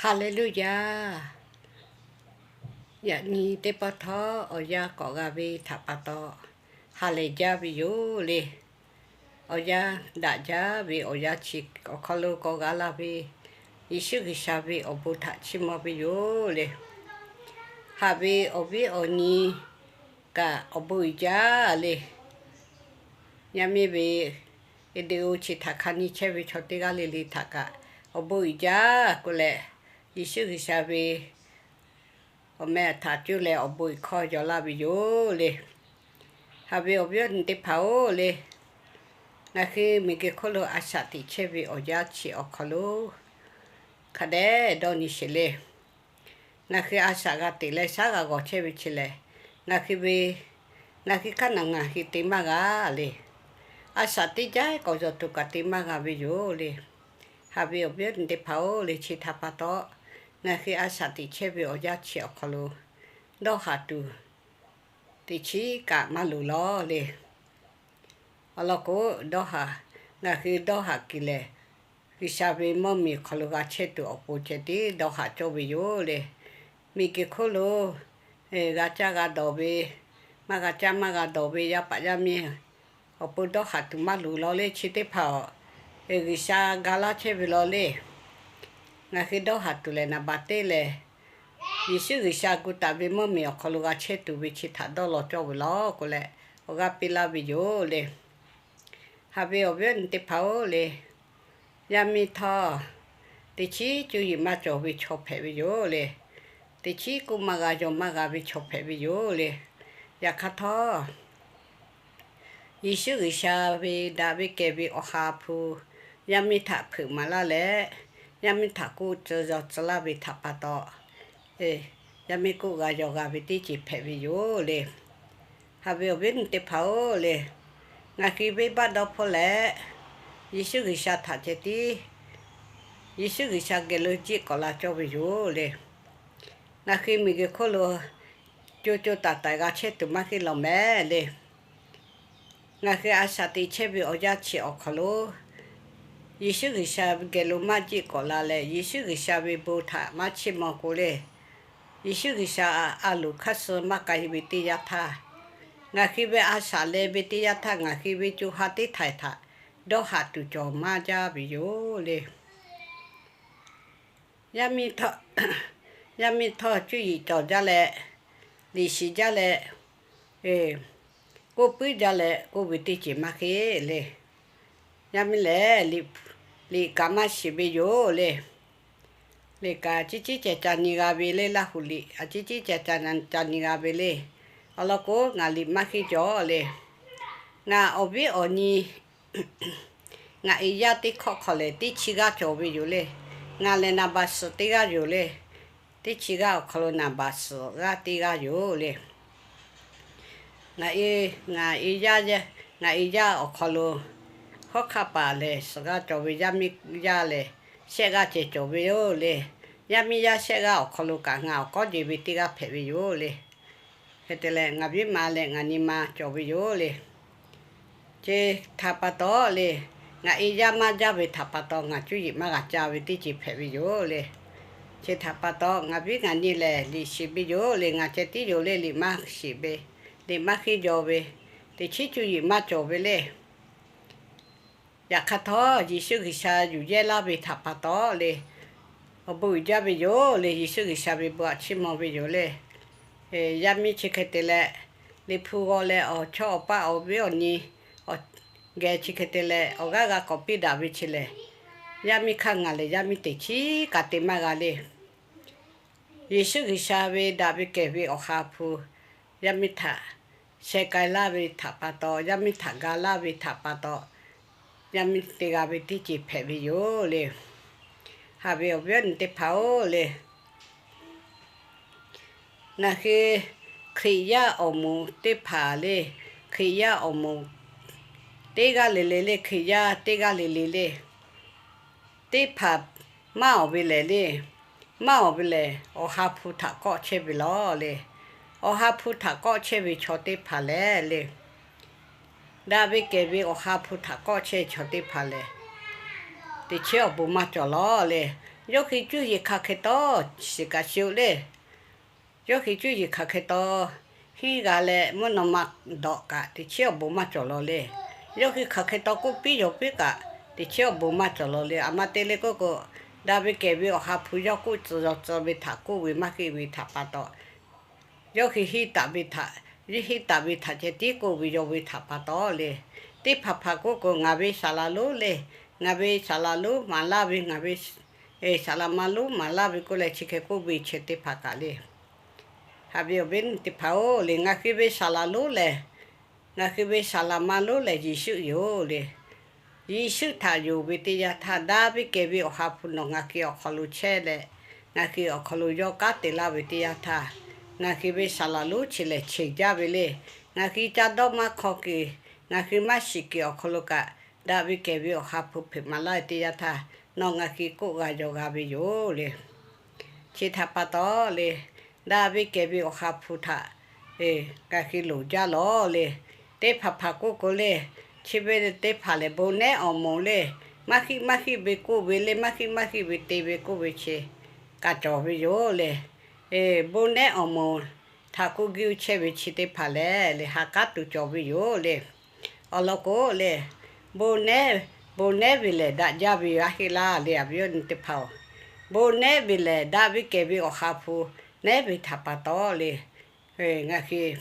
Haˍleˍluˆyaˬ. Yaꞈ nyi teˇ pawˆ htawˇ awˬ yanˇ k'awꞈ g'a ve htaꞈ pa taw, ha lehˬ jaˇ ve yoˬ le. Awˬ yanˇ daꞈ jaˇ ve awˬ yanˇ chi awˬ hk'aw lo k'awꞈ g'a laˇ ve, Yeˍsuˆ G'uiˬsha ve awˬ bon htaꞈ chiˇ mvuh ve yoˬ le. Haꞈ ve awˬ viˉ awˬ nyi kaꞈ awˬ bon uiˍ jaˇ le. Yaˇ miˇ ve video chi htaꞈ hk'a nyi chehˇ ve chaw teˇ g'aˇ le le htaꞈ kaꞈ awˬ bon uiˍ jaˇ k'oˆ leh, Yeˍsuˆ G'uiˬsha ve awˬ meh htaꞈ cuˇ leh awˬ bon uiˍ hkawˇ yaw laˇ ve yoˬ le. Haꞈ ve awˬ viˉ awˬ nyi teˇ hpaˍ-oˬ le, ngaˬ hui miˬguiˬ hk'oˆ lo a shaꞈ teꞈ chehˇ ve awˬ yanˇ chi awˬ hk'aw lo hk'a dehꞈ dawˇ nyi sheˍ le. Ngaˬ hui a shaꞈ g'a teꞈ leh shaˉ g'a g'awˬ chehˇ ve chi lehˬ, ngaˬ hui ve, ngaˬ hui hk'aˇ naˬ ngaˬ hui te maˇ g'a le. A shaꞈ teˇ jaˇ k'awꞈ yawˬ tuˬ kaꞈ te maˇ g'a ve yoˬ le. Haꞈ ve awˬ viˉ awˬ nyi teˇ hpaˍ-oˬ le, chi htaꞈ pa taw, ngaˬ hui a shaꞈ teꞈ chehˇ ve awˬ yanˇ chi awˬ hk'aw lo dawˇ haˍ tuˬ teˇ chiˉ kaꞈ maˇ loˍ law le. Awˬ lawn k'o, dawˇ haˍ, ngaˬ hui dawˇ haˍ kuiˬ lehˬ, G'uiˬsha ve mvuhˇmiˬ hk'aw lo g'a chehˇ tuˬ awˬ pon ceh tiˉ dawˇ haˍ cawˇ ve yoˬ le. Miˬguiˬ hk'oˆ lo g'a caˇ g'a dawˬ ve, maˇ g'a caˇ maˇ g'a dawˬ ve yaˇ paˍ yaˇ miˇ awˬ pon dawˇ haˍ tuˬ maˇ loˍ law le. Chi teˇ hpaˍ-oˬ, G'uiˬsha ga laˇ chehˇ ve law le. Ngaˬ hui dawˇ haˍ tuˬ lehˬ, naˍ baˬ teˇ lehˬ, Yeˍsuˆ G'uiˬsha gu taˍ ve mvuhˇmiˬ awˬ hk'aw lo g'a chehˇ tuˬ ve chi htaꞈ dawˇ law cawˇ ve law k'oˆ leh, awˬ g'aˇ piˇ laˇ ve yoˬ le. Haꞈ ve awˬ viˉ awˬ nyi teˇ hpaˍ-oˬ le, yaˇ miˇ htawˇ teˇ chiˉ cuˇ yiˍ maˇ cawˬ ve chaw hpehꞈ ve yoˬ le. Teˇ chiˉ k'oˆ maˇ g'a yaw maˇ g'a ve chaw hpehꞈ ve yoˬ le. Yaꞈ hk'aˇ htawˇ, Yeˍsuˆ G'uiˬsha ve daꞈ ve kehˬ ve awˬ ha hpu yaˇ miˇ htaꞈ hpeuꞈ maˍ laˇ leh, yaˇ miˇ htaꞈ k'oˆ tcuh yaw tcuh laˇ ve htaꞈ pa taw, yaˇ miˇ k'oˆ g'a yaw g'a ve teˇ ceuˬ hpehꞈ ve yoˬ le. Haꞈ ve awˬ viˉ awˬ nyi teˇ hpaˍ-oˬ le, ngaˬ hui venˇbaˆ dawˇ hpawˇ leh, Yeˍsuˆ G'uiˬsha htaꞈ ceh tiˉ, Yeˍsuˆ G'uiˬsha geh lo jiˆ k'awꞈ la cawˇ ve yoˬ le. Ngaˬ hui miˬguiˬ hk'oˆ lo co co taiˍ taiˍ g'a chehˇ tuˬ maˇ heˆ law mehˍ le. Ngaˬ hui a shaꞈ teꞈ chehˇ ve awˬ yanˇ chi awˬ hk'aw lo, Yeˍsuˆ G'uiˬsha geh lo maˇ jiˆ k'awꞈ la leh, Yeˍsuˆ G'uiˬsha ve bon htaꞈ maˇ chiˇ mvuh k'o le, Yeˍsuˆ G'uiˬsha a loˍ hk'aˇ suh maˇ k'ai ve teˇ yanˇ htaˇ, ngaˬ hui ve a shaꞈ leh ve teˇ yanˇ htaˇ ngaˬ hui ve co ha teˇ htaiˍ htaꞈ dawˇ haˍ tuˬ cawˬ maˇ jaˇ ve yoˬ le. Yaˇ miˇ htawˇ, yaˇ miˇ htawˇ cuˇ yiˍ cawˬ jaˇ leh, liꞈ shiˍ jaˇ leh, k'oˆ puiˉ jaˇ leh k'oˆ ve teˇ ceuˬ maˇ heˆ le. Yaˇ miˇ lehˬ, liꞈ kaꞈ maˇ shiˍ ve yoˬ le. Liꞈ kaꞈ a ciˉ ciˉ ceh ca nyi g'a ve le, Laˇ huˍ liꞈ a ciˉ ciˉ ceh ca nyi g'a ve le. Awˬ lawn k'o, ngaˬ liꞈ maˇ henˇ jaw le. Ngaˬ awˬ viˉ awˬ nyi ngaˬ e yaˇ teˇ hkawˇ hk'aw lehˬ, teˇ chi g'aˇ cawˬ ve yoˬ le. Ngaˬ lehˬ naˍ baˬ suhˍ teˇ g'aˇ yoˬ le. Teˇ chi g'aˇ awˬ hk'aw lo naˍ baˬ suhˍ g'aˇ teˇ g'aˇ yoˬ le. Ngaˬ e, ngaˬ e yaˇ, ngaˬ e yaˇ awˬ hk'aw lo hawˉ hk'aˆ paˍ lehˬ suhˍ g'aˇ cawˬ ve, yaˇ miˇ yaˇ lehˬ shehˆ g'aˇ ceh cawˬ ve yoˬ le. Yaˇ miˇ yaˇ shehˆ g'aˇ awˬ hk'aw lo kaꞈ ngaˬ awˬ k'awˉ jeˬ ve teˇ g'aˇ hpehꞈ ve yoˬ le. Hk'e te leh, ngaˬ viˉ ma leh ngaˬ nyi ma cawˬ ve yoˬ le. Chi htaꞈ pa taw le, ngaˬ e yaˇ maˇ jaˇ ve htaꞈ pa taw ngaˬ cuˇ yiˍ maˇ g'a ca ve teˇ ceuˬ hpehꞈ ve yoˬ le. Chi htaꞈ pa taw ngaˬ viˉ ngaˬ nyi lehˬ liꞈ shiˍ ve yoˬ le. Ngaˬ ceh tiˉ yoˬ le, liꞈ maˇ shiˍ ve, liꞈ maˇ henˇ jaw ve, teˇ chiˉ cuˇ yiˍ maˇ cawˬ ve le. Yaꞈ hk'aˇ htawˇ, Yeˍsuˆ G'uiˬsha yuˬ yehˇ laˇ ve htaꞈ pa taw le, awˬ bon uiˍ jaˇ ve yoˬ le. Yeˍsuˆ G'uiˬsha ve bon aꞈ chiˇ mvuh ve yoˬ le. Yaˇ miˇ chi hk'e te leh, liꞈ hpu g'aw leh awˬ chawˇ awˬ paˆ awˬ viˉ awˬ nyi geh chi hk'e te leh awˬ g'aˇ g'a k'awꞈ piˇ daꞈ ve chi lehˬ, yaˇ miˇ hk'aˇ ngaˬ lehˬ yaˇ miˇ teˇ chiˉ kaꞈ te maˇ g'a le. Yeˍsuˆ G'uiˬsha ve daꞈ ve kehˬ ve awˬ ha hpu yaˇ miˇ htaꞈ sheh k'ai laˇ ve htaꞈ pa taw, yaˇ miˇ htaꞈ ga laˇ ve htaꞈ pa taw, yaˇ miˇ te g'a ve teˇ ceuˬ hpehꞈ ve yoˬ le. Haꞈ ve awˬ viˉ awˬ nyi teˇ hpaˍ-oˬ le, ngaˬ hui Hkriꞈ yaˇ awˬ moˍ teˇ hpaˍ le, Hkriꞈ yaˇ awˬ moˍ teˇ g'aˇ le le le, Hkriꞈ yaˇ teˇ g'aˇ le le le, teˇ hpaˍ maˇ awˬ ve lehˬ le, maˇ awˬ ve lehˬ awˬ ha hpu htaꞈ kawˆ chehˇ ve law le. Awˬ ha hpu htaꞈ kawˆ chehˇ ve chaw teˇ hpaˍ lehˬ le, daꞈ ve kehˬ ve awˬ ha hpu htaꞈ kawˆ chehˇ chaw teˇ hpaˍ lehˬ, teˇ chiˉ awˬ bon maˇ cawˬ law le. Yawˇ hui cuˇ yiˍ hk'aˬ hk'e taw shiˍ kaꞈ shiˍ-oˬ le. Yawˇ hui cuˇ yiˍ hk'aˬ hk'e taw, henˇ g'a leh mvuhˇ naw ma dawꞈ kaꞈ teˇ chiˉ awˬ bon maˇ cawˬ law le. Yawˇ hui hk'aˬ hk'e taw k'oˆ piˇ yaw piˇ kaꞈ teˇ chiˉ awˬ bon maˇ cawˬ law le. Aˬ ma te le k'oˆ k'o, daꞈ ve kehˬ ve Awˬ ha hpu yawˇ k'oˆ tcuh yaw tcuh ve htaꞈ k'oˆ ve maˇ heˆ ve htaꞈ pa taw, yawˇ hui henˇ taˍ ve htaꞈ, yawˇ henˇ taˍ ve htaꞈ ceh tiˉ k'oˆ ve yaw ve htaꞈ pa taw le. Teˇ hpaˍ hpaˍ k'oˆ k'o, ngaˬ ve saˍ laˍ lonˉ le, ngaˬ ve saˍ laˍ lonˉ maˍ laˇ ve, ngaˬ ve saˍ laˍ ma lonˉ maˍ laˇ ve k'oˆ leh chi hk'e k'oˆ ve chi teˇ hpaˍ kaꞈ le. Haꞈ ve awˬ viˉ awˬ nyi teˇ hpaˍ-oˬ le, ngaˬ hui ve saˍ laˍ lonˉ lehˬ, ngaˬ hui ve saˍ laˍ ma lonˉ lehˬ Yeˍsuˆ yoˬ le. Yeˍsuˆ htaꞈ yonˍ ve teˇ yanˇ htaˇ, daꞈ ve kehˬ ve Awˬ ha hpu nawˬ ngaˬ hui awˬ hk'aw lo chehˇ leh, ngaˬ hui awˬ hk'aw lo yawˇ kanˉ te laˇ ve teˇ yanˇ htaˇ, ngaˬ hui ve saˍ laˍ lonˉ chi lehˬ cheˬ jaˇ ve le. Ngaˬ hui ca dawˇ maˇ hk'aw kuiˬ, ngaˬ hui maˇ shiˍ kuiˬ awˬ hk'aw lo kaꞈ, daꞈ ve kehˬ ve Awˬ ha hpu hpeuꞈ maˍ laˇ ve teˇ yanˇ htaˇ, nawˬ ngaˬ hui k'oˆ g'a yaw g'a ve yoˬ le. Chi htaꞈ pa taw le, daꞈ ve kehˬ ve Awˬ ha hpu htaꞈ ngaˬ hui loˍ jaˇ lawˬ le. Teˇ hpaˍ hpaˍ k'oˆ k'o le, chi ve teˇ hpaˍ lehˬ bon nehˉ awˬ moˍ le, maˇ heˆ maˇ heˆ ve k'oˆ ve le, maˇ heˆ maˇ heˆ ve te ve k'oˆ ve chi kaꞈ cawˬ ve yoˬ le. Bon nehˉ awˬ moˍ htaꞈ k'oˆ guiˇ chehˇ ve chi teˇ hpaˍ lehˬ le, ha k'aˉ tuˬ cawˬ ve yoˬ le. Awˬ lawn k'o le, bon nehˉ, bon nehˉ ve lehˬ daꞈ jaˇ ve yoˬ, a heˆ laˇ le, a viˉ awˬ nyi teˇ hpaˍ-oˬ. Bon nehˉ ve lehˬ daꞈ ve kehˬ ve Awˬ ha hpu nehˉ ve htaꞈ pa taw le, ngaˬ hui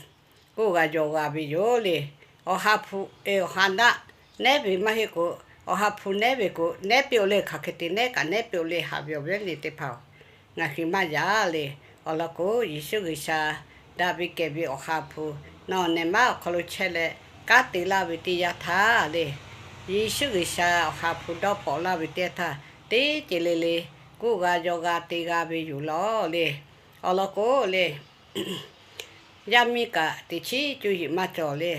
k'oˆ g'a yaw g'a ve yoˬ le. Awˬ ha hpu, Awˬ ha naˆ nehˉ ve maˇ heˆ k'o, Awˬ ha hpu nehˉ ve k'o, nehˉ piˇ-oˬ le, hk'aˬ hk'e te nehˉ kaꞈ nehˉ piˇ-oˬ le, haꞈ ve awˬ viˉ awˬ nyi teˇ hpaˍ-oˬ. Ngaˬ hui maˇ yaꞈ le. Awˬ lawn k'o, Yeˍsuˆ G'uiˬsha daꞈ ve kehˬ ve Awˬ ha hpu nawˬ nehˬ maˉ awˬ hk'aw lo chehˇ leh kanˉ te laˇ ve teˇ yanˇ htaˇ le, Yeˍsuˆ G'uiˬsha Awˬ ha hpu dawˇ pawꞈ laˇ ve teˇ yanˇ htaˇ, teˇ ceuˬ le le k'oˆ g'a yaw g'a te g'a ve yoˬ lawˬ le. Awˬ lawn k'o le, yaˇ miˇ kaꞈ teˇ chiˉ cuˇ yiˍ maˇ cawˬ le.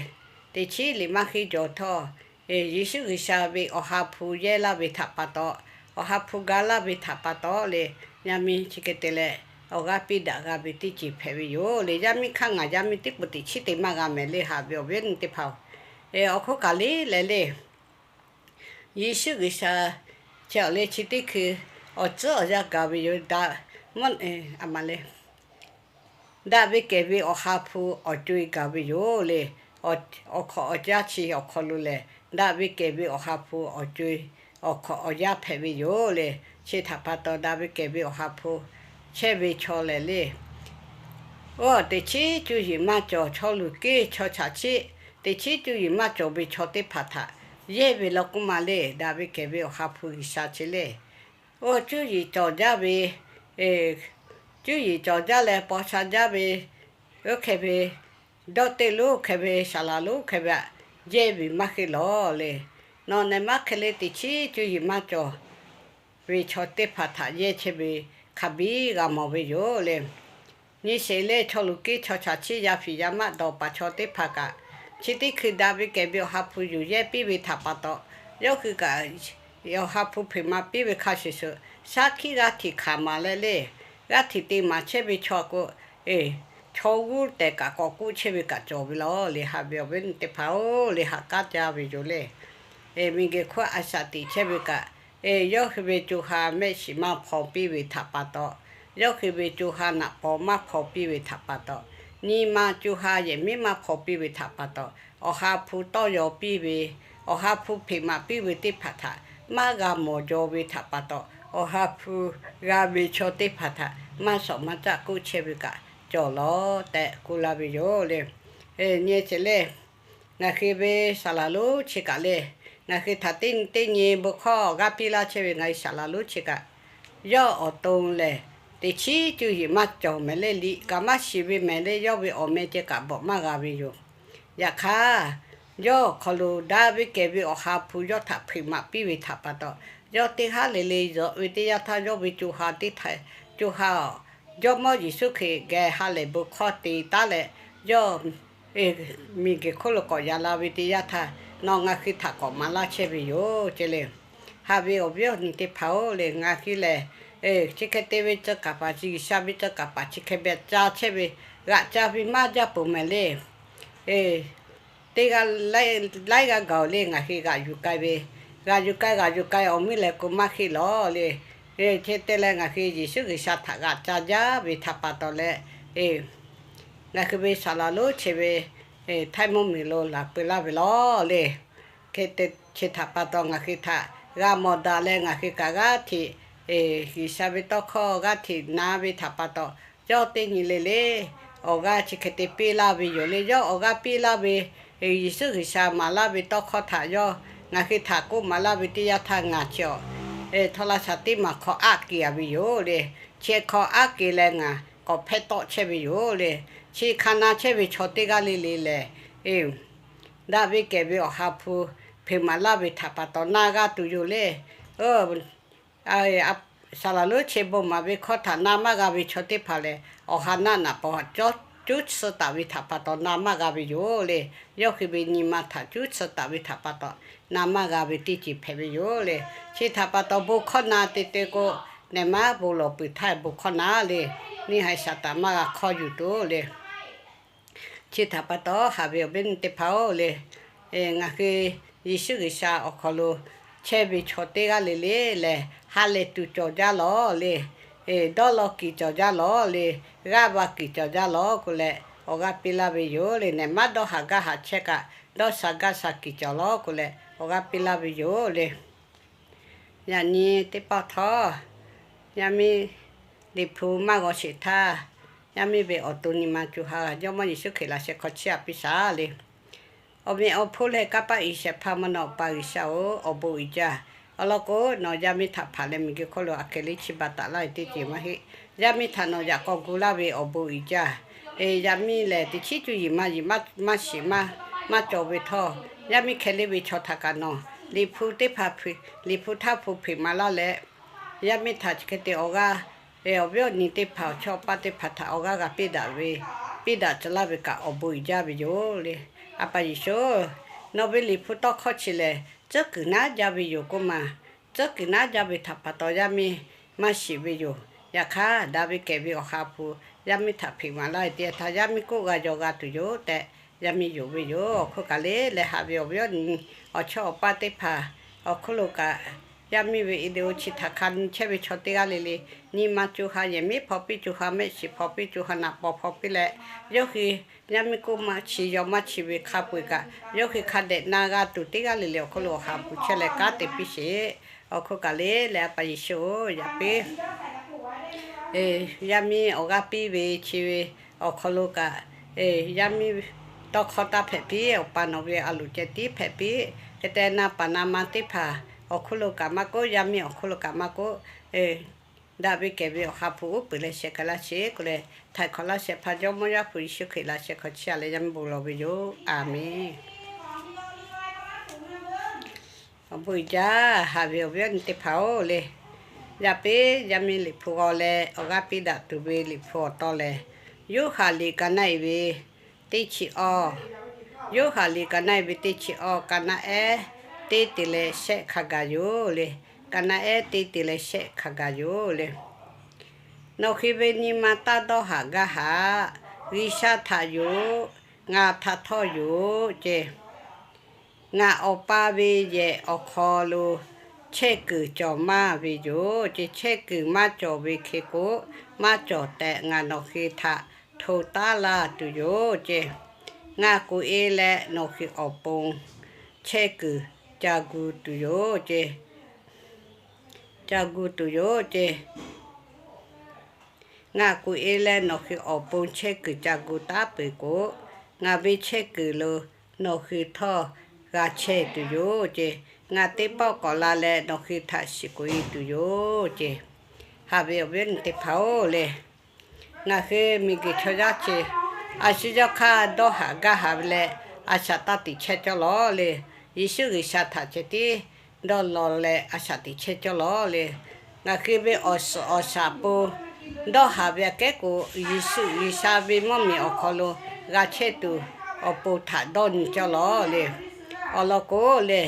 Teˇ chiˉ liꞈ maˇ henˇ jaw htawˇ, Yeˍsuˆ G'uiˬsha ve Awˬ ha hpu yehˇ laˇ ve htaꞈ pa taw, Awˬ ha hpu ga laˇ ve htaꞈ pa taw le, yaˇ miˇ chi hk'e te leh awˬ g'aˇ piˇ daꞈ g'a ve teˇ ceuˬ hpehꞈ ve yoˬ le. Yaˇ miˇ hk'aˇ ngaˬ yaˇ miˇ tiˉ k'o teˇ chiˉ te maˇ g'a mehˍ le, haꞈ ve awˬ viˉ awˬ nyi teˇ hpaˍ-oˬ. Awˬ hk'oˆ kaꞈ le leh le, Yeˍsuˆ G'uiˬsha chi awˬ le chi teˇ hkui awˬ tcuhˉ awˬ yanˇ gaˬ ve yoˬ. Daꞈ, mvuhˇ, a ma le, daꞈ ve kehˬ ve Awˬ ha hpu awˬ co-e gaˬ ve yoˬ le. Awˬ hk'awꞈ awˬ jaˇ chi awˬ hk'aw lo lehˬ, daꞈ ve kehˬ ve Awˬ ha hpu awˬ co-e awˬ hk'awꞈ awˬ yaˇ hpehꞈ ve yoˬ le. Chi htaꞈ pa taw, daꞈ ve kehˬ ve Awˬ ha hpu chehˇ ve chaw lehˬ le, oˇ teˇ chiˉ cuˇ yiˍ maˇ cawˬ, chaw luˬ keˇ chaw chaꞈ chiˆ, teˇ chiˉ cuˇ yiˍ maˇ cawˬ ve chaw teˇ hpaˍ htaꞈ yehˇ ve law k'oˆ ma le. Daꞈ ve kehˬ ve Awˬ ha hpu G'uiˬsha chi le, oˇ cuˇ yiˍ cawˬ jaˇ ve, cuˇ yiˍ cawˬ jaˇ leh paw sha jaˇ ve, oˇ hk'e ve dawˇ teˇ lonˉ hk'e ve, saˍ laˍ lonˉ hk'e ve htaꞈ yehˇ ve maˇ heˆ lawˬ le. Nawˬ nehˬ maˉ hk'e le teˇ chiˉ cuˇ yiˍ maˇ cawˬ ve chaw teˇ hpaˍ htaꞈ yehˇ chehˇ ve hk'a biˇ g'a mawˬ ve yoˬ le. Nyi sheˍ le, chaw luˬ keˇ chaw chaꞈ chiˆ yaˇ fiˍ yaˇ maˆ dawˬ paˍ chaw teˇ hpaˍ kaꞈ, chi teˇ hkui daꞈ ve kehˬ ve Awˬ ha hpu yuˬ yehˇ piˇ ve htaꞈ pa taw, yawˇ hui kaꞈ Awˬ ha hpu hpeꞈ maˍ piˇ ve hk'a shuˍ shuˍ, shaˉ hkiˆ g'aˇ hteꞈ hkanˍ maˍ leh le, g'aˇ hteꞈ te maˍ chehˇ ve chaw k'o, chaw g'uˇ tehˬ kaꞈ k'awꞈ k'oˆ chehˇ ve kaꞈ cawˬ ve lawˬ le. Haꞈ ve awˬ viˉ awˬ nyi teˇ hpaˍ-oˬ le, haꞈ k'aˉ jaˇ ve yoˬ le. Miˬguiˬ hk'oˆ a shaꞈ teꞈ chehˇ ve kaꞈ, yawˇ hui ve co ha mehˆ shiˍ maˇ hpaw piˇ ve htaꞈ pa taw, yawˇ hui ve co ha naꞈ paw maˇ hpaw piˇ ve htaꞈ pa taw, nyi ma co ha yehˬ miˉ maˇ hpaw piˇ ve htaꞈ pa taw, Awˬ ha hpu tawˇ yaw piˇ ve, Awˬ ha hpu hpeꞈ maˍ piˇ ve teˇ hpaˍ htaꞈ maˇ g'a mawˬ jaw ve htaꞈ pa taw, Awˬ ha hpu g'a ve chaw teˇ hpaˍ htaꞈ maˇ shawˍ maˇ caˆ k'oˆ chehˇ ve kaꞈ cawˬ lawˬ tehꞈ k'oˆ laˇ ve yoˬ le. Nyi sheˍ le, ngaˬ hui ve saˍ laˍ lonˉ chi kaꞈ le, ngaˬ hui htaꞈ teˇ nyi teˇ nyi bon hkawˇ g'aˇ piˇ laˇ chehˇ ve ngaˬ hui saˍ laˍ lonˉ chi kaꞈ, yawˇ awˬ to lehˬ teˇ chiˉ cuˇ yiˍ maˇ cawˬ mehˍ le, liꞈ kaꞈ maˇ shiˍ ve mehˍ le, yawˇ ve awˬ meh ceh kaꞈ bvuhꞈ maˇ g'a ve yoˬ. Yaꞈ hk'aˇ, yawˇ awˬ hk'aw lo daꞈ ve kehˬ ve Awˬ ha hpu yawˇ htaꞈ hpeꞈ maˍ piˇ ve htaꞈ pa taw, yawˇ teˇ haˉ le le zuhꞈ ve teˇ yanˇ htaˇ, yawˇ ve co ha teˇ htaꞈ, co ha Jawˇmawˇ Yeˍsuˆ Hkriꞈ geh ha lehˬ bon hkawˇ te taˉ leh, yawˇ miˬguiˬ hk'oˆ lo k'awꞈ yaꞈ la ve teˇ yanˇ htaˇ, nawˬ ngaˬ hui htaꞈ k'awꞈ maˍ laˇ chehˇ ve yoˬ ce le. Haꞈ ve awˬ viˉ awˬ nyi teˇ hpaˍ-oˬ le, ngaˬ hui lehˬ chi hk'e te ve tcuh kaˍ paˍ chi, G'uiˬsha ve tcuh kaˍ paˍ chi hk'e beh ca chehˇ ve, g'aꞈ ca ve maˇ jaˇ peuˬ mehˍ le. Teˇ g'aˇ laiˉ g'aˇ gaˬ-oˬ le, ngaˬ hui g'aꞈ yuˬ k'ai ve, g'aꞈ yuˬ k'ai g'aꞈ yuˬ k'ai awˬ miˇ lehˬ k'o maˇ heˆ lawˬ le. Chi te leh ngaˬ hui Yeˍsuˆ G'uiˬsha htaꞈ g'aꞈ ca jaˇ ve htaꞈ pa taw leh, ngaˬ hui ve saˍ laˍ lonˉ chi ve htaiˇ mvuhˇmiˬ lo laˬ peu laˇ ve lawˬ le. Hk'e te chi htaꞈ pa taw ngaˬ hui htaꞈ g'a mawˬ daꞈ leh ngaˬ hui kaꞈ g'aˇ hteꞈ G'uiˬsha ve tawˇ hkawˇ g'aˇ hteꞈ na ve htaꞈ pa taw, yawˇ teˇ nyi le le awˬ g'aˇ chi hk'e te piˇ laˇ ve yoˬ le. Yawˇ awˬ g'aˇ piˇ laˇ ve, Yeˍsuˆ G'uiˬsha maˍ laˇ ve tawˇ hkawˇ htaꞈ yawˇ ngaˬ hui htaꞈ k'oˆ maˍ laˇ ve teˇ yanˇ htaˇ ngaˬ chi awˬ htawˇ laˇ shaˍ teˇ maˬ hk'aw aˉ kehˬ ve yoˬ le. Chi hk'aw aˉ kehˬ leh ngaˬ k'awꞈ hpehˇ tawˆ chehˇ ve yoˬ le. Chi hk'a na chehˇ ve chaw teˇ g'aˇ le le lehˬ, daꞈ ve kehˬ ve Awˬ ha hpu hpeꞈ maˍ laˇ ve htaꞈ pa taw na g'a tuˬ yoˬ le. Saˍ laˍ lonˉ chi bon maˍ ve hkawˇ htaꞈ na maˇ g'a ve chaw teˇ hpaˍ lehˬ, awˬ ha naˆ naꞈ paw haꞈ cuˉ tsuhˇ taˍ ve htaꞈ pa taw na maˇ g'a ve yoˬ le. Yawˇ hui ve nyi ma htaꞈ cuˉ tsuhˇ taˍ ve htaꞈ pa taw na maˇ g'a ve teˇ ceuˬ hpehꞈ ve yoˬ le. Chi htaꞈ pa taw bon hkawˇ na te te k'o, nehˬ maˉ bon lawˬ peuˬ htaˇ bon hkawˇ na le. Neˇ haiˬ shaˍ taˍ maˇ g'a hk'awˇ yuˬ tuˬ le. Chi htaꞈ pa taw haꞈ ve awˬ viˉ awˬ nyi teˇ hpaˍ-oˬ le, ngaˬ hui Yeˍsuˆ G'uiˬsha awˬ hk'aw lo chehˇ ve chaw teˇ g'aˇ le le lehˬ, ha lehˬ tuˬ cawˬ jaˇ lawˬ le. Dawˇ law kiˬ cawˬ jaˇ lawˬ le. G'aˇ va kiˬ cawˬ jaˇ lawˬ k'oˆ leh awˬ g'aˇ piˇ laˇ ve yoˬ le. Nehˬ maˉ dawˇ haˍ gaˇ haˍ chehˇ kaꞈ, dawˇ sha gaˇ sha kiˬ cawˬ lawˬ k'oˆ leh awˬ g'aˇ piˇ laˇ ve yoˬ le. Yaꞈ nyi teˇ pawˆ htawˇ, yaˇ miˇ Liꞈ hpu maˇ g'aw sheˍ htaˇ, yaˇ miˇ ve awˬ to nyi ma co ha Jawˇmawˇ Yeˍsuˆ Hkriꞈ laꞈ sheh hk'aw chiˇ aꞈ piˇ shaˍ le. Awˬ meꞈ awˬ hponˇ leh kanˇ paˆ iˍ shehˍ hpaˇ mvuhˇ naw pa G'uiˬsha-oˬ, awˬ bon uiˍ jaˇ. Awˬ lawn k'o, nawˬ yaˇ miˇ htaꞈ hpaˍ leh miˬguiˬ hk'oˆ lo aꞈ kehˬ le chi baˬ taˍ laˇ ve teˇ ceuˬ maˇ heˆ. Yaˇ miˇ htaꞈ nawˬ yaꞈ k'aw gu laˇ ve awˬ bon uiˍ jaˇ. Yaˇ miˇ lehˬ teˇ chiˉ cuˇ yiˍ maˇ yiˍ maˇ shiˍ maˇ cawˬ ve htawˇ, yaˇ miˇ hkeh leˇ ve chaw htaꞈ kaꞈ nawˬ Liꞈ hpu teˇ hpaˍ, Liꞈ hpu htaˇ hpu hpeꞈ maˍ laˇ leh, yaˇ miˇ htaꞈ chi hk'e te awˬ g'aˇ, awˬ viˉ awˬ nyi teˇ hpaˍ awˬ chawˇ awˬ paˇ teˇ hpaˍ htaꞈ awˬ g'aˇ g'a piˇ daꞈ ve, piˇ daꞈ tcuh laˇ ve kaꞈ awˬ bon uiˍ jaˇ ve yoˬ le. A pa Yeˍsuˆ, nawˬ ve Liꞈ hpu tawˇ hkawˇ chi lehˬ tcuhˉ kuiˬ naˉ jaˇ ve yoˬ k'oˆ maˬ. Tcuhˉ kuiˬ naˉ jaˇ ve htaꞈ pa taw yaˇ miˇ maˇ shiˍ ve yoˬ. Yaꞈ hk'aˇ daꞈ ve kehˬ ve Awˬ ha hpu yaˇ miˇ htaꞈ hpeꞈ maˍ laˇ ve teˇ yanˇ htaˇ yaˇ miˇ k'oˆ g'a yaw g'a tuˬ yoˬ tehꞈ, yaˇ miˇ yonˍ ve yoˬ. Awˬ hk'oˆ kaꞈ le leh haꞈ ve awˬ viˉ awˬ nyi awˬ chawˇ awˬ paˇ teˇ hpaˍ awˬ hk'oˆ lo kaꞈ, yaˇ miˇ ve video chi htaꞈ hk'a nyi chehˇ ve chaw teˇ g'aˇ le le, nyi ma co ha yehˬ miˉ hpaw piˇ co ha mehˆ shiˍ hpaw piˇ co ha naꞈ paw hpaw piˇ leh, yawˇ hui yaˇ miˇ k'oˆ maˇ chi yaw maˇ chi ve hk'a peu-eˬ kaꞈ, yawˇ hui hk'a dehꞈ na g'a tuˬ teˇ g'aˇ le le awˬ hk'oˆ lo Awˬ ha hpu chehˇ leh kanˉ te piˇ sheˍ. Awˬ hk'oˆ kaꞈ le leh a pa Yeˍsuˆ-oˬ, yaꞈ piˇ yaˇ miˇ awˬ g'aˇ piˇ ve chi ve awˬ hk'aw lo kaꞈ, yaˇ miˇ tawˇ hkawˇ taˇ hpehꞈ piˇ, awˬ pa nawˬ ve a loˍ ceh tiˉ hpehꞈ piˇ. Hk'e te na paˍ na ma teˇ hpaˍ awˬ hk'oˆ lo kaꞈ maˇ k'oˆ, yaˇ miˇ awˬ hk'oˆ lo kaꞈ maˇ k'oˆ, daꞈ ve kehˬ ve Awˬ ha hpu uˉ peunˍ leh sheh k'ai laˇ sheˍ k'oˆ leh, htaiˍ hk'awꞈ laˇ sheh hpaˇ Jawˇmawˇ Yaˇ hpu Yeˍsuˆ Hkriꞈ laꞈ sheh hk'aw chiˇ aꞈ leh yaˇ miˇ bon lawˬ ve yoˬ. A menˬ. Awˬ bon uiˍ jaˇ. Haꞈ ve awˬ viˉ awˬ nyi teˇ hpaˍ-oˬ le, yaꞈ piˇ yaˇ miˇ Liꞈ hpu g'aw leh awˬ g'aˇ piˇ daꞈ tuˬ ve Liꞈ hpu awˬ tawn lehˬ, Yoˇhanˬ liꞈ ka naˆ-e ve teˇ chi awˇ, Yoˇhanˬ liꞈ ka naˆ-e ve teˇ chi awˇ, ka naˆ ehˉ teˇ te leh shehˆ hk'a gaˬ yoˬ le. Ka naˆ ehˉ teˇ te leh shehˆ hk'a gaˬ yoˬ le. Nawˬ hui ve nyi ma taˇ dawˇ haˍ gaˇ haˍ. G'uiˬsha htaꞈ yoˬ, ngaˬ htaꞈ htawˇ yoˬ ce. Ngaˬ Awˬ pa ve yehˬ awˬ hk'aw lo chehˇ kuiˬ cawˬ maˇ ve yoˬ ce. Chehˇ kuiˬ maˇ cawˬ ve hk'e k'o, maˇ cawˬ tehꞈ ngaˬ nawˬ hui htaꞈ hto taˉ laˇ tuˬ yoˬ ce. Ngaˬ k'oꞈ-e leh nawˬ hui awˬ pon chehˇ kuiˬ ca gu tuˬ yoˬ ce. Ca gu tuˬ yoˬ ce. Ngaˬ k'oꞈ-e leh nawˬ hui awˬ pon chehˇ kuiˬ ca gu taˉ peuˬ k'o, ngaˬ ve chehˇ kuiˬ lo nawˬ hui htawˇ g'a chehˇ tuˬ yoˬ ce. Ngaˬ teˇ pawˆ k'awꞈ la leh nawˬ hui htaꞈ shiˍ k'oꞈ-e tuˬ yoˬ ce. Haꞈ ve awˬ viˉ awˬ nyi teˇ hpaˍ-oˬ le, ngaˬ hui miˬguiˬ chaw yaˇ ce, a shu yawˇ hk'aˇ dawˇ haˍ gaˇ haˍ ve leh, a shaꞈ taˇ teꞈ chehˇ cawˇ lawˬ le. Yeˍsuˆ G'uiˬsha htaꞈ ceh tiˉ dawˇ law leh a shaꞈ teꞈ chehˇ cawˇ lawˬ le. Ngaˬ hui ve awˬ suhˍ awˬ shaˍ pon dawˇ haˍ ve aꞈ kehˉ k'o, Yeˍsuˆ G'uiˬsha ve mvuhˇmiˬ awˬ hk'aw lo g'a chehˇ tuˬ awˬ pon htaꞈ dawˇ nyi cawˇ lawˬ le. Awˬ lawn k'o le,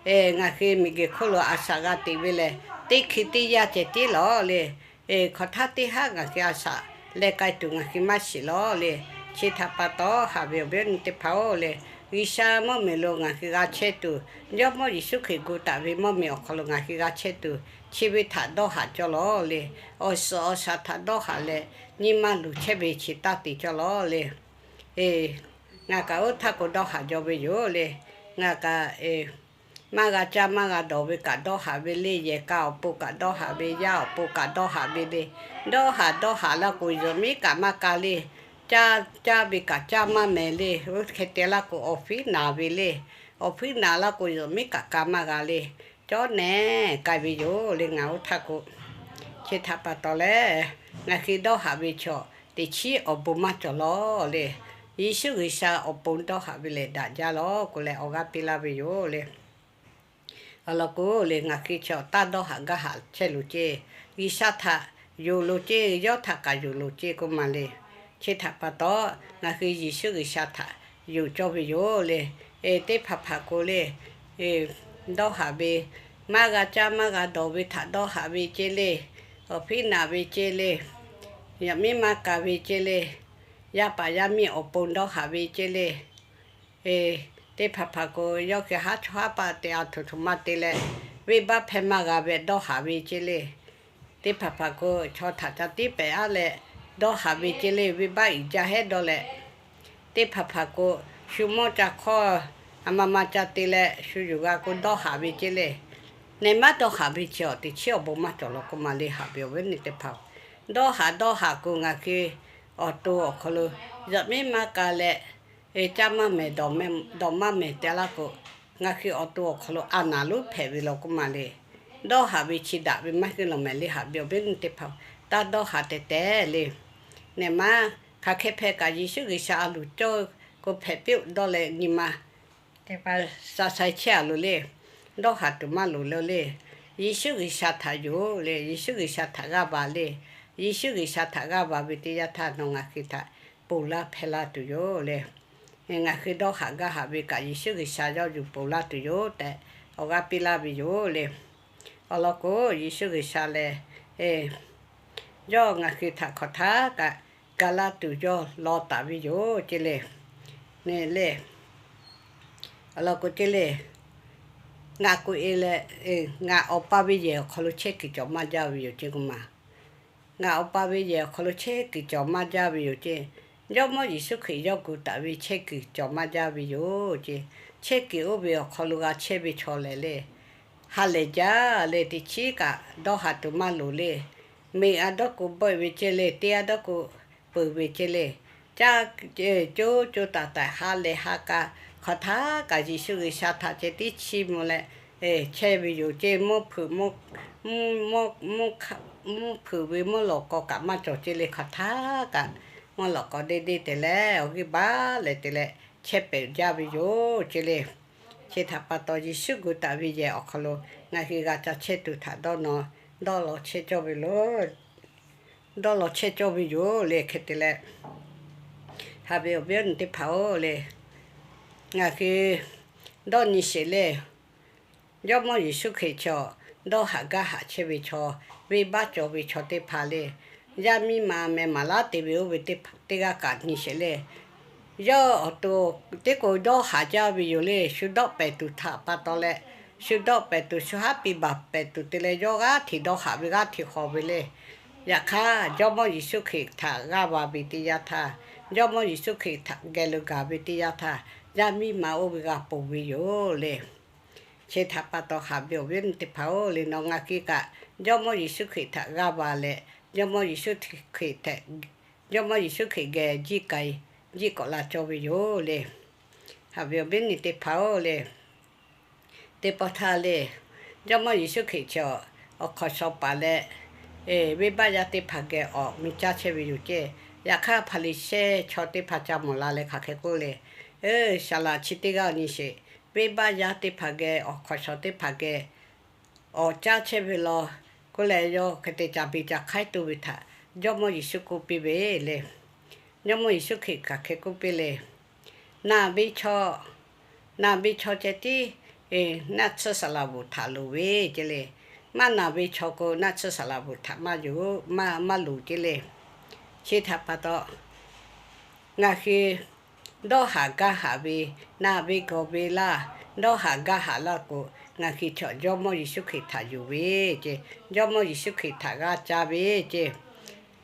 ngaˬ hui miˬguiˬ hk'oˆ lo a shaꞈ g'a teꞈ ve lehˬ, teˇ hkui teˇ yanˇ ceh tiˉ lawˬ le. Hk'aˬ htaˇ teˇ haˉ ngaˬ hui a shaꞈ leh k'ai tuˬ ngaˬ hui maˇ shiˍ lawˬ le. Chi htaꞈ pa taw, haꞈ ve awˬ viˉ awˬ nyi teˇ hpaˍ-oˬ le, G'uiˬsha mvuhˇmiˬ lo ngaˬ hui g'a chehˇ tuˬ, Jawˇmawˇ Yeˍsuˆ Hkriꞈ gu taˍ ve mvuhˇmiˬ awˬ hk'aw lo ngaˬ hui g'a chehˇ tuˬ, chi ve htaꞈ dawˇ haˍ cawˇ lawˬ le. Awˬ suhˍ awˬ shaˍ htaꞈ dawˇ haˍ leh, nyi ma luˬ chehˇ ve chi taˇ te cawˇ lawˬ le. Ngaˬ kaꞈ oˇ htaˇ k'o dawˇ haˍ jaw ve yoˬ le. Ngaˬ kaꞈ maˇ g'a caˇ maˇ g'a dawˬ ve kaꞈ dawˇ haˍ ve le. Yehˬ ka awˬ pon kaꞈ dawˇ haˍ ve, yaˇ awˬ pon kaꞈ dawˇ haˍ ve le. Dawˇ haˍ dawˇ haˍ laˇ k'o, yawˬ miˉ kaꞈ maˇ ka le. Caˇ, caˇ ve kaꞈ caˇ maˇ mehˍ le. Oˇ hk'e te laˇ k'o, awˬ fiˉ naˬ ve le. Awˬ fiˉ naˬ laˇ k'o, yawˬ miˉ kaꞈ ka maˇ g'a le. Cawˇ nehˬ k'ai ve yoˬ le. Ngaˬ oˇ htaˇ k'o, chi htaꞈ pa taw leh, ngaˬ hui dawˇ haˍ ve chaw teˇ chiˉ awˬ bon maˇ cawˬ lawˬ le. Yeˍsuˆ G'uiˬsha awˬ pon dawˇ haˍ ve lehˬ daꞈ jaˇ lawˬ k'oˆ leh awˬ g'aˇ piˇ laˇ ve yoˬ le. Awˬ lawn k'o le, ngaˬ hui chaw taˇ dawˇ haˍ gaˇ haˍ chehˇ loˬ ceˇ. G'uiˬsha htaꞈ yonˍ loˬ ceˇ, yawˇ htaꞈ kaꞈ yonˍ loˬ ceˇ k'oˆ ma le. Chi htaꞈ pa taw, ngaˬ hui Yeˍsuˆ G'uiˬsha htaꞈ yonˍ cawˇ ve yoˬ le. Teˇ hpaˍ hpaˍ k'o le, dawˇ haˍ ve, maˇ g'a caˇ maˇ g'a dawˬ ve htaꞈ dawˇ haˍ ve ceˇ le. Awˬ fiˉ naˬ ve ceˇ le. Yawˬ miˉ maˇ ka ve ceˇ le. Yaˇ paˍ yaˇ miˇ awˬ pon dawˇ haˍ ve ceˇ le. Teˇ hpaˍ hpaˍ k'o, yawˇ hk'e haˉ chawˇ haˉ paˆ te a htoꞈ htoꞈ ma te leh, venˇbaˆ hpehˇ maˇ g'a ve dawˇ haˍ ve ceˇ le. Teˇ hpaˍ hpaˍ k'o, chaw htaꞈ ca tiˉ pehˍ aˉ leh dawˇ haˍ ve ceˇ le. Venˇbaˆ iˍ jaˇ hehˉ dawˇ leh, teˇ hpaˍ hpaˍ k'o, shu mawˇ ca hkawˇ a ma ma ca te leh shu yuˬ g'a k'o dawˇ haˍ ve ceˇ le. Nehˬ maˇ dawˇ haˍ ve chi awˬ teˇ chiˉ awˬ bon maˇ cawˬ lawˬ k'oˆ ma le. Haꞈ ve awˬ viˉ awˬ nyi teˇ hpaˍ-oˬ, dawˇ haˍ dawˇ haˍ k'o, ngaˬ hui awˬ to awˬ hk'aw lo yawˬ miˉ maˇ ka leh, caˇ maˇ mehˍ, dawˬ maˇ mehˍ te laˇ k'o, ngaˬ hui awˬ to awˬ hk'aw lo a naˍ lonˉ hpehꞈ ve lawˬ k'oˆ ma le. Dawˇ haˍ ve chi daꞈ ve maˇ heˆ lawˬ mehˍ le. Haꞈ ve awˬ viˉ awˬ nyi teˇ hpaˍ-oˬ, taˇ dawˇ haˍ tehꞈ tehꞈ le. Nehˬ maˇ hk'aˬ hk'e hpehꞈ kaꞈ, Yeˍsuˆ G'uiˬsha a loˍ cawˇ k'o hpehꞈ piˇ-oˆ dawˇ leh nyi ma teˇ hpaˍ sha shai chehˇ a loˬ le. Dawˇ haˍ tuˬ maˇ loˍ le le. Yeˍsuˆ G'uiˬsha htaꞈ yonˍ le. Yeˍsuˆ G'uiˬsha htaꞈ g'aˇ va le. Yeˍsuˆ G'uiˬsha htaꞈ g'aˇ va ve teˇ yanˇ htaˇ, nawˬ ngaˬ hui htaꞈ ponˬ laˇ hpehˇ laˇ tuˬ yoˬ le. Ngaˬ hui dawˇ haˍ gaˇ haˍ ve kaꞈ, Yeˍsuˆ G'uiˬsha yawˇ yuˬ ponˬ laˇ tuˬ yoˬ tehꞈ awˬ g'aˇ piˇ laˇ ve yoˬ le. Awˬ lawn k'o, Yeˍsuˆ G'uiˬsha lehˬ, yawˇ ngaˬ hui htaꞈ hk'aˬ htaˇ kaꞈ ga laˇ tuˬ yawˇ law taˍ ve yoˬ ceˇ le. Nehˬ le, awˬ lawn k'o ceˇ le, ngaˬ k'oꞈ e leh, ngaˬ Awˬ pa ve yehˬ awˬ hk'aw lo chehˇ kuiˬ cawˬ maˇ jaˇ ve yoˬ ceˇ k'oˆ ma. Ngaˬ Awˬ pa ve yehˬ awˬ hk'aw lo chehˇ kuiˬ cawˬ maˇ jaˇ ve yoˬ ceˇ. Jawˇmawˇ Yeˍsuˆ Hkriꞈ yawˇ gu taˍ ve chehˇ kuiˬ cawˬ maˇ jaˇ ve yoˬ ceˇ. Chehˇ kuiˬ oˇ ve awˬ hk'aw lo g'a chehˇ ve chaw lehˬ le, ha lehˬ jaˇ le. Teˇ chiˉ kaꞈ dawˇ haˍ tuˬ maˇ loˍ le. Meꞈ a dawˇ k'o bawˆ e ve ceˇ le. Teˇ a dawˇ k'o peuˬ ve ceˇ le. Caˇ, co co taiˍ taiˍ ha lehˬ ha k'a, hk'aˬ htaˇ kaꞈ Yeˍsuˆ G'uiˬsha htaꞈ ceh tiˉ chiˇ mvuh leh chehˇ ve yoˬ ceˇ. Mvuhˇ hpeuꞈ ve mvuhˇ lawꞈ k'aw kaꞈ maˇ cawˬ ceˇ le. Hk'aˬ htaˇ kaꞈ mvuhˇ lawꞈ k'aw deˇ deˇ te leh awˬ g'euˆ baˆ leh te leh chehˇ peuˬ jaˇ ve yoˬ ceˇ le. Chi htaꞈ pa taw, Yeˍsuˆ gu taˍ ve yehˬ awˬ hk'aw lo ngaˬ hui g'a ca chehˇ tuˬ htaꞈ dawˇ nawˬ dawˇ law chehˇ cawˇ ve lo, dawˇ law chehˇ cawˇ ve yoˬ le. Hk'e te leh, haꞈ ve awˬ viˉ awˬ nyi teˇ hpaˍ-oˬ le, ngaˬ hui dawˇ nyi sheˍ le. Jawˇmawˇ Yeˍsuˆ Hkriꞈ chaw dawˇ haꞈ gaˇ haꞈ chehˇ ve chaw, venˇbaˆ cawˬ ve chaw teˇ hpaˍ le, yaˇ miˇ ma meh maˍ laˉ te ve oˇ ve teˇ g'aˇ kaꞈ nyi sheˍ le. Yawˇ awˬ to teˇ k'o dawˇ haꞈ jaˇ ve yoˬ le. Shu dawˆ pehˍ tuˬ htaꞈ pa taw leh, shu dawˆ pehˍ tuˬ, shu haˉ piˇ baˬ pehˍ tuˬ te leh yawˇ g'aˇ hteꞈ dawˇ haꞈ ve, g'aˇ hteꞈ hawˍ ve le. Yaꞈ hk'aˇ, Jawˇmawˇ Yeˍsuˆ Hkriꞈ htaꞈ g'aˇ va ve teˇ yanˇ htaˇ, Jawˇmawˇ Yeˍsuˆ Hkriꞈ htaꞈ geh lo gaˬ ve teˇ yanˇ htaˇ, yaˇ miˇ ma oˇ ve g'a ponˬ ve yoˬ le. Chi htaꞈ pa taw, haꞈ ve awˬ viˉ awˬ nyi teˇ hpaˍ-oˬ le, nawˬ ngaˬ hui kaꞈ Jawˇmawˇ Yeˍsuˆ Hkriꞈ htaꞈ g'aˇ va leh, Jawˇmawˇ Yeˍsuˆ Hkriꞈ htaꞈ, Jawˇmawˇ Yeˍsuˆ Hkriꞈ geh jiˇ k'ai, jiˇ k'awꞈ la cawˇ ve yoˬ le. Haꞈ ve awˬ viˉ awˬ nyi teˇ hpaˍ-oˬ le, teˇ pawˆ htaˇ le, Jawˇmawˇ Yeˍsuˆ Hkriꞈ chi awˬ hk'awꞈ shawˍ paˍ leh, venˇbaˆ yaˇ teˇ hpaˍ geh awˬ mi caˇ chehˇ ve yoˬ ceˇ. Yaꞈ hk'aˇ, Hpaˍriˍsehˇ chaw teˇ hpaˍ ca mawˬ la leh hk'aˬ hk'e k'oˆ le, Saˍlaꞈ chi teˇ g'aˇ nyi sheˍ. Venˇbaˆ yaˇ teˇ hpaˍ geh, awˬ hk'awꞈ shawˍ teˇ hpaˍ geh awˬ caˇ chehˇ ve law k'oˆ leh, yawˇ hk'e te ca biˇ ca hk'aiˉ toˇ ve htaꞈ Jawˇmawˇ Yeˍsuˆ k'oˆ piˇ ve le. Jawˇmawˇ Yeˍsuˆ Hkriꞈ hk'aˬ hk'e k'oˆ piˇ le, naˬ ve chaw, naˬ ve chaw ceh tiˉ naˆ tsuhˇ saˍlaꞈ bvuhꞈ htaꞈ loˍ ve ceˇ le. Maˇ naˬ ve chaw k'o, naˆ tsuhˇ saˍlaꞈ bvuhꞈ htaꞈ maˇ loˍ ceˇ le. Chi htaꞈ pa taw, ngaˬ hui dawˇ haˍ gaˇ haˍ ve, naˬ ve gawˬ ve laˇ, dawˇ haˍ gaˇ haˍ laˇ k'o, ngaˬ hui chaw Jawˇmawˇ Yeˍsuˆ Hkriꞈ htaꞈ yuˬ ve ce. Jawˇmawˇ Yeˍsuˆ Hkriꞈ htaꞈ g'a ca ve ce.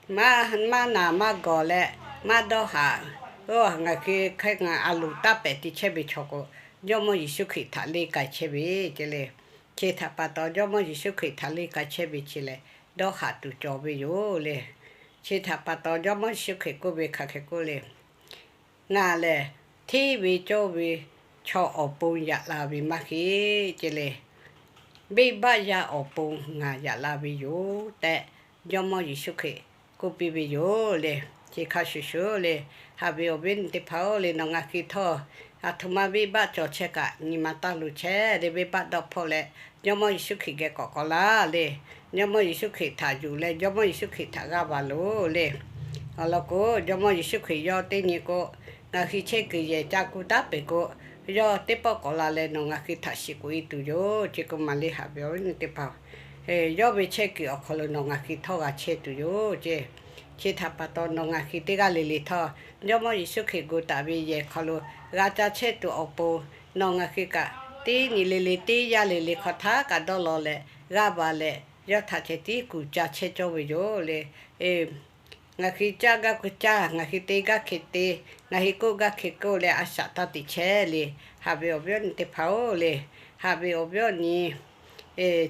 Maˇ naˬ maˇ gawˬ leh maˇ dawˇ haˍ, ngaˬ hui hk'e ngaˬ a loˍ taˇ pehˍ te chehˇ ve chaw k'o, Jawˇmawˇ Yeˍsuˆ Hkriꞈ htaꞈ le k'ai chehˇ ve ce le. Chi htaꞈ pa taw, Jawˇmawˇ Yeˍsuˆ Hkriꞈ htaꞈ le k'ai chehˇ ve chi lehˬ, dawˇ haˍ tuˬ cawˬ ve yoˬ le. Chi htaꞈ pa taw, Jawˇmawˇ Yeˍsuˆ Hkriꞈ k'oˆ ve hk'aˬ hk'e k'oˆ le, Ngaˬ lehˬ hteˇ ve cawˇ ve chaw awˬ pon yaꞈ la ve maˇ heˆ ce le. Venˇbaˆ yaˇ awˬ pon ngaˬ yaꞈ la ve yoˬ tehꞈ, Jawˇmawˇ Yeˍsuˆ Hkriꞈ k'oˆ piˇ ve yoˬ le. Chi hk'a shuˍ shuˍ le, haꞈ ve awˬ viˉ awˬ nyi teˇ hpaˍ-oˬ le, nawˬ ngaˬ hui htawˇ, aˬ htoꞈ ma venˇbaˆ cawˬ chehˇ kaꞈ nyi ma taˇ luˬ chehˇ le. Venˇbaˆ dawˇ hpawˇ leh Jawˇmawˇ Yeˍsuˆ Hkriꞈ geh k'awꞈ k'awꞈ laˇ le. Jawˇmawˇ Yeˍsuˆ Hkriꞈ htaꞈ yuˬ leh Jawˇmawˇ Yeˍsuˆ Hkriꞈ htaꞈ g'aˇ va loˬ le. Awˬ lawn k'o, Jawˇmawˇ Yeˍsuˆ Hkriꞈ yawˇ teˇ nyi k'o, ngaˬ hui chehˇ kuiˬ yehˬ ca kuˬ taˉ peuˬ k'o, yawˇ teˇ pawˆ k'awꞈ la leh nawˬ ngaˬ hui htaꞈ shiˍ k'oꞈ e tuˬ yoˬ. Chi k'o maˬ le haꞈ ve awˬ viˉ awˬ nyi teˇ hpaˍ, yawˇ ve chehˇ kuiˬ awˬ hk'aw lo nawˬ ngaˬ hui htawˇ g'a chehˇ tuˬ yoˬ ce. Chi htaꞈ pa taw, nawˬ ngaˬ hui teˇ g'aˇ le le htawˇ, Jawˇmawˇ Yeˍsuˆ Hkriꞈ gu taˍ ve yehˬ hk'aw lo g'a ca chehˇ tuˬ awˬ pon, nawˬ ngaˬ hui kaꞈ teˇ nyi le le teˇ yanˇ le le hk'aw htaˇ kaꞈ dawˇ law leh g'aˇ va leh, yawˇ htaꞈ ceh tiˉ kuˬ ca chehˇ cawˇ ve yoˬ le. Ngaˬ hui caˇ gaˇ kuˬ caˇ, ngaˬ hui te gaˇ hk'e te, ngaˬ hui k'oˆ gaˇ hk'e k'oˆ leh a shaꞈ taˇ teꞈ chehˇ le. Haꞈ ve awˬ viˉ awˬ nyi teˇ hpaˍ-oˬ le, haꞈ ve awˬ viˉ awˬ nyi,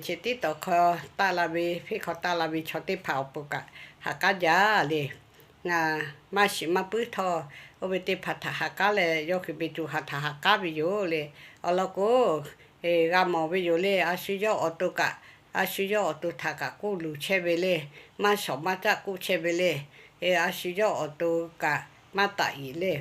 chi tiˉ tawˍ hk'aw taˆ la ve, hpeˆ hk'aw taˆ la ve chaw teˇ hpaˍ awˬ pon kaꞈ ha k'aˉ jaˇ le. Ngaˬ maˇ shiˍ maˇ puiˉ htawˇ, oˇ ve teˇ hpaˍ htaꞈ ha k'aˉ leh, yawˇ hui ve co ha htaꞈ ha k'aˉ ve yoˬ le. Awˬ lawn k'o, g'a mawˬ ve yoˬ le. A shu yawˇ awˬ to kaꞈ, a shu yawˇ awˬ to htaꞈ kaꞈ k'oˆ luˬ chehˇ ve le. Maˇ shawˍ maˇ caˆ k'oˆ chehˇ ve le. A shu yawˇ awˬ to kaꞈ maˇ taꞈ yeˬ le.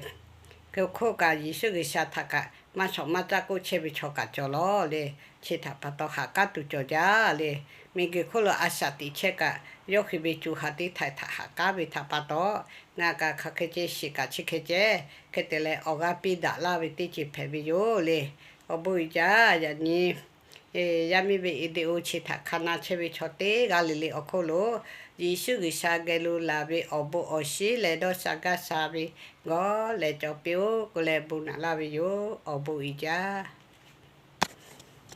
Hk'e hk'oˆ kaꞈ, Yeˍsuˆ G'uiˬsha htaꞈ kaꞈ maˇ shawˍ maˇ caˆ k'oˆ chehˇ ve chaw kaꞈ cawˬ lawˬ le. Chi htaꞈ pa taw ha k'aˉ tuˬ cawˬ jaˇ le. Miˬguiˬ hk'oˆ lo a shaꞈ teꞈ chehˇ kaꞈ, yawˇ hui ve co ha teˇ htaiꞈ htaꞈ ha k'aˉ ve htaꞈ pa taw, ngaˬ kaꞈ hk'aˬ hk'e ceh shiˍ kaꞈ chi hk'e ceh, hk'e te leh awˬ g'aˇ piˇ daꞈ laˇ ve teˇ ceuˬ hpehꞈ ve yoˬ le. Awˬ bon uiˍ jaˇ. Yaꞈ nyi yaˇ miˇ ve video chi htaꞈ hk'a na chehˇ ve chaw teˇ g'aˇ le le awˬ hk'oˆ lo, Yeˍsuˆ G'uiˬsha geh lo laˬ ve awˬ bon awˬ shinˉ leh dawˇ sha gaˇ sha ve gawˇ leh cawˬ piˇ-oˆ k'oˆ leh bon naꞈ laˇ ve yoˬ. Awˬ bon uiˍ jaˇ.